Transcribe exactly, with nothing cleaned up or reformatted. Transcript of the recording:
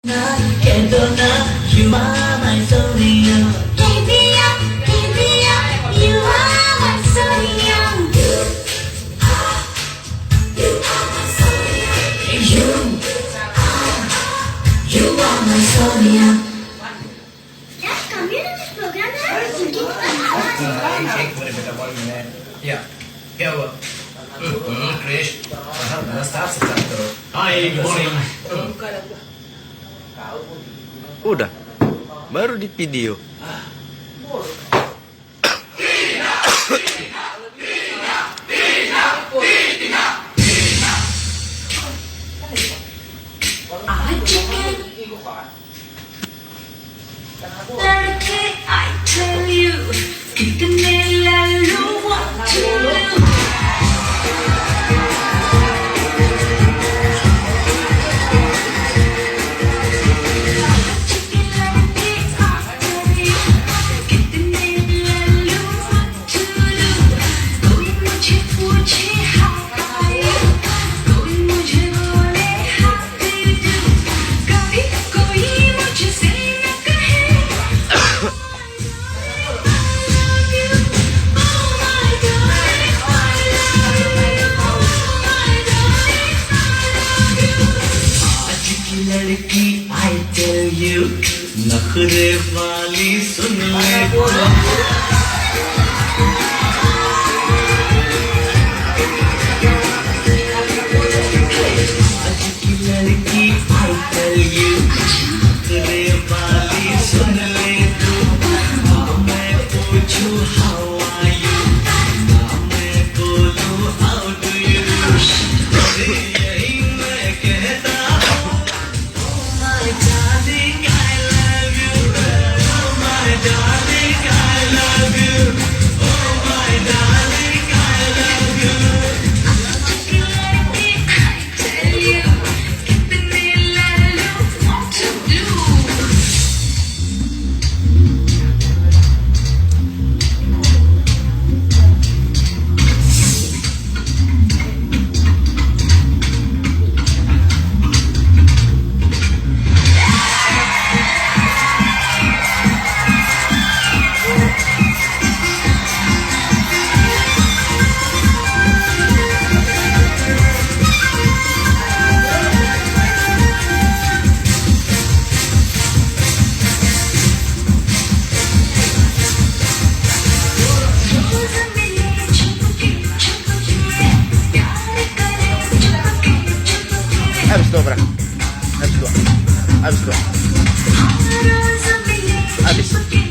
Kentona, you are my Sonia. Kentona, Kentona, you are my Sonia. You are, you are my Sonia. Ya, kami ada di program ya. Mungkin kita. Hai, Jack, boleh minta volume, ya? Ya. Ya, Bang. Hmm, hmm, Chris. Mahal, mahal, start, start, bro. Hai, good morning. Hmm. Udah, baru di video. Lelaki, I tell you, kita ni lalu waktu. Lelaki, I tell you, नखरे वाली सुन ले तू। आज की लड़की, I tell you, नखरे वाली सुन ले तू। हाँ, मैं पूछूँ, how are you? ना मैं बोलूँ, how do you do? अरे यही मैं कहता हूँ। Habis tu, bro. Habis tu. Habis tu. Habis.